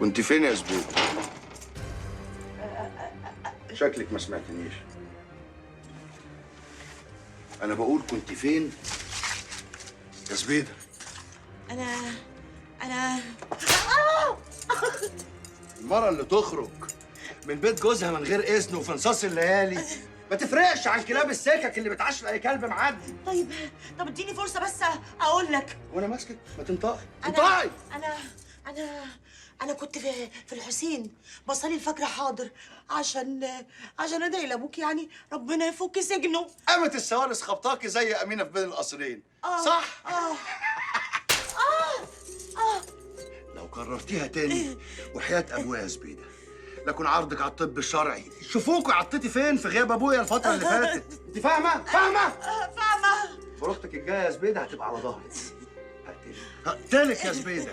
كنت فين يا زبيدة؟ شكلك ما سمعتنيش. أنا بقول كنت فين يا زبيدة؟ أنا المرة اللي تخرج من بيت جوزها من غير إذن وفي نصاص الليالي ما تفرقش عن كلاب السكك اللي بتعشق أي كلب معدي. طيب، طب اديني فرصة بس أقول لك. وأنا ماسكك ما تنطقي. انطقي. أنا أنا أنا كنت في الحسين بصلي الفجر حاضر عشان أدعي لأبوك، يعني ربنا يفك سجنه. قامت السوارس خبطاكي زي أمينة في بين القصرين. صح؟ لو كررتيها تاني وحياة أبويا يا زبيدة لكن عرضك على الطب الشرعي. شوفوكوا عطيتي فين في غياب أبويا الفترة اللي فاتت. أنت فاهمة؟ فاهمة؟ فاهمة. خروجتك الجاية يا زبيدة هتبقى على ظهري. هقتلك هقتلك يا زبيدة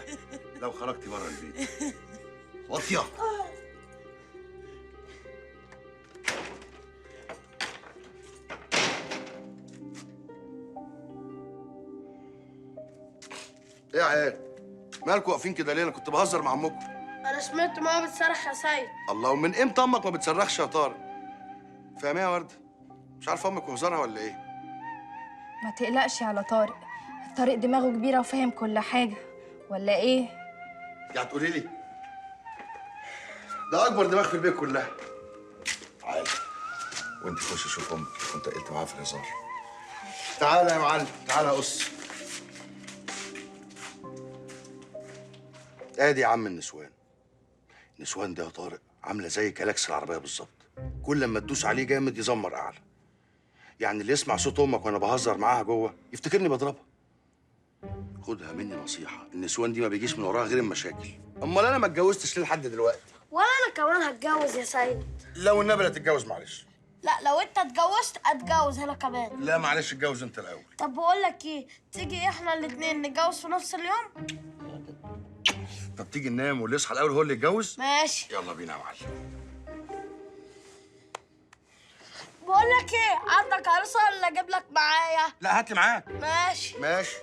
لو خرجتي بره البيت. واطية. ايه يا عيال؟ مالكوا واقفين كده ليه؟ انا كنت بهزر مع امكم. انا سمعت ماما بتصرخ يا سيد. الله، ومن امتى امك ما بتصرخش يا طارق؟ فاهمه يا ورده؟ مش عارفه امك وهزارها ولا ايه؟ ما تقلقش على طارق، طارق دماغه كبيرة وفاهم كل حاجة، ولا ايه؟ يعني تقولي لي ده اكبر دماغ في البيت كلها. تعالى وانت خش شوف امك، كنت قلت معاها في الهزار. تعالى يا معلم، تعالى قص. ادي يا عم النسوان. النسوان دي يا طارق عامله زي كلاكس العربية بالظبط، كل لما تدوس عليه جامد يزمر اعلى. يعني اللي يسمع صوت امك وانا بهزر معاها جوه يفتكرني بضربها. خدها مني نصيحة، النسوان دي ما بيجيش من وراها غير المشاكل. امال انا ما اتجوزتش ليه لحد دلوقتي؟ ولا انا كمان هتجوز يا سيد. لو النبي لا تتجوز معلش. لا لو انت اتجوزت اتجوز انا كمان. لا معلش اتجوز انت الاول. طب بقول لك ايه، تيجي احنا الاثنين نتجوز في نفس اليوم؟ طب تيجي ننام واللي يصحى الاول هو اللي يتجوز؟ ماشي، يلا بينا يا معلم. بقول لك ايه، عندك عروسه ولا اجيب لك معايا؟ لا هات لي معاك. ماشي ماشي.